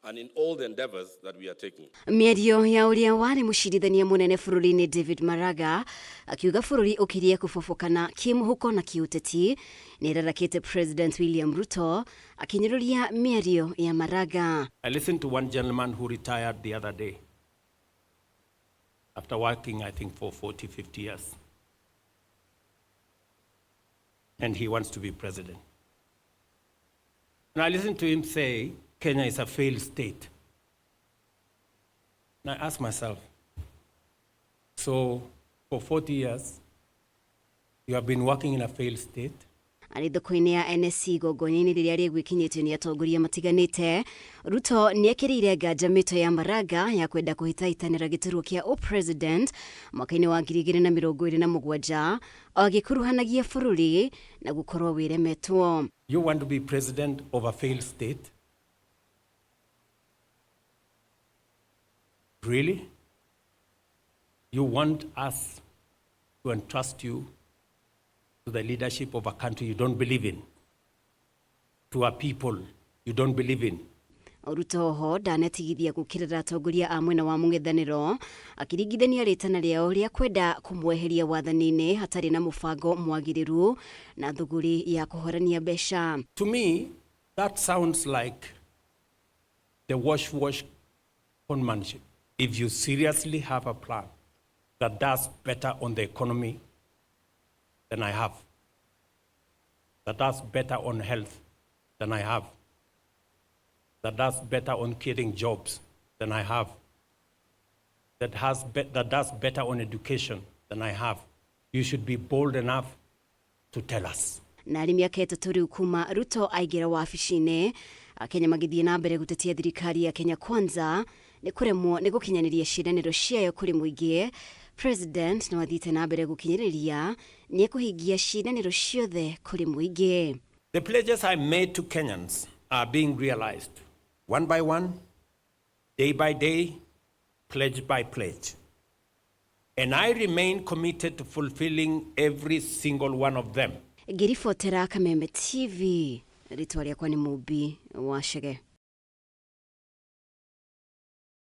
And in all the endeavors that we are taking. Mĩario ya ũrĩa warĩ mũcirithania mũnene bũrũri-inĩ David Maraga akiuga bũrũri ũkirie kũbobokana kĩmũhuko na kĩũteti nĩ ĩrarakĩte President William Ruto akĩnyũrũria mĩario ya Maraga. I listened to one gentleman who retired the other day after working, I think, for 40, 50 years. And he wants to be president. And I listened to him say, Kenya is a failed state. And I ask myself, so for 40 years, you have been working in a failed state? Arĩ thoko-inĩ ya NSC igongona-inĩ rĩrĩa rĩgwĩkinyĩtio nĩ atongoria matiganĩte, Ruto nĩ ekĩrĩire nganja mĩto ya Maraga ya kwenda kũhĩtahĩtanĩra gĩturwa kĩa ũpresident mwaka-inĩ wa 2027 o agĩkuruhanagia bũrũri na gũkorwo wĩremetwo. You want to be president of a failed state? Really? You want us to entrust you to the leadership of a country you don't believe in, to a people you don't believe in? Ruto oho ndanetigithia gũkĩrĩra atongoria a mwena wa mũng'ethanĩro akĩringithania rĩtana rĩao rĩa kwenda kũmweheria wathani-inĩ hatarĩ na mũbango mwagĩrĩru na thũgũrĩ ya kũhorania mbeca. To me, that sounds like the wash wash conmanship. If you seriously have a plan that does better on the economy than I have, that does better on health than I have, that does better on creating jobs than I have, that does better on education than I have, you should be bold enough to tell us. Na arĩ mĩaka ĩtatũ rĩu kuma Ruto aingĩra wabici-inĩ, Akenya magĩthiĩ na mbere gũtetia thirikari ya Kenya Kwanza nĩ kũremwo nĩ gũkinyanĩria ciĩranĩro ciayo kũrĩ mũingĩ. President no athiĩte na mbere gũkinyĩrĩria nĩ ekũhingia ciĩranĩro ciothe kũrĩ mũingĩ. The pledges I made to Kenyans are being realized one by one, day by day, pledge by pledge. And I remain committed to fulfilling every single one of them. Ngĩribotera Kameme TV, rĩtwa rĩakwa nĩ Mũmbi wa Chege.